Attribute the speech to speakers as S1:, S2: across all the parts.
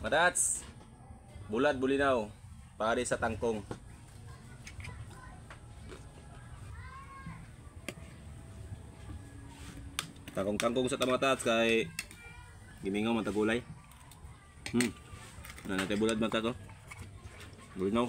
S1: Matats. Bulad bulinaw. Pare sa tangkong. Tangkong-tangkong sa tamatats kay gimingaw man tagulay. Na natin bulad man ta to. Bulinaw.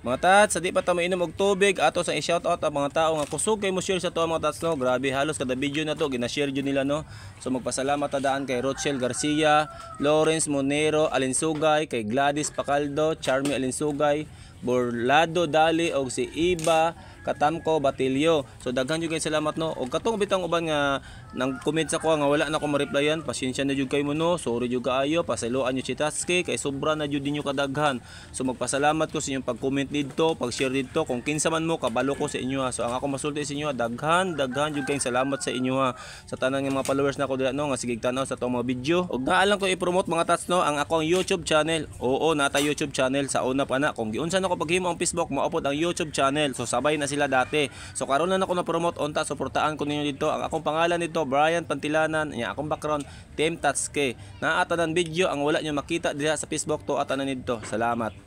S1: Mga tats, sa di pa ta mainom og tubig, ato sa i-shoutout ang mga tao nga kusog kay mo share sa to, mga tats, no. Grabe, halos kada video na to gina-share jud nila, no. So magpasalamat ta daan kay Rochelle Garcia, Lawrence Monero Alinsugay, kay Gladys Pacaldo, Charmy Alinsugay, Borlado Dali og si Iba Katamko Batilyo. So daghan jud kay salamat, no. Og katong bitang uban nga nang comment sa ko nga wala na ko ma-replyan, pasensya na jud kay mo, no. Sorry jud kaayo, pasayloan nyo si Tatski kay sobra na jud ninyo kadaghan. So magpasalamat ko sa inyong pag-comment didto, pag-share didto, kung kinsa man mo kabalo ko sa inyo ha. So ang ako masulti sa inyo ha, daghan daghan jud kayong salamat sa inyo ha. Sa tanan nga mga followers nako dira, no, nga sige tan-aw sa atong mga video. Og naa lang ko i-promote, mga tats, no, ang akong YouTube channel. Oo, nata YouTube channel sa una pa na. Kung giunsa na ko paghimo ang Facebook, maupod ang YouTube channel. So sabay na sila dati. So karon na nako na promote unta, suportaan ko ninyo dito. Ang akong pangalan nito Brian Pantilanan, nya akong background Team Tatske. Naa tanan video ang wala nyo makita diha sa Facebook to atanan nito. Salamat.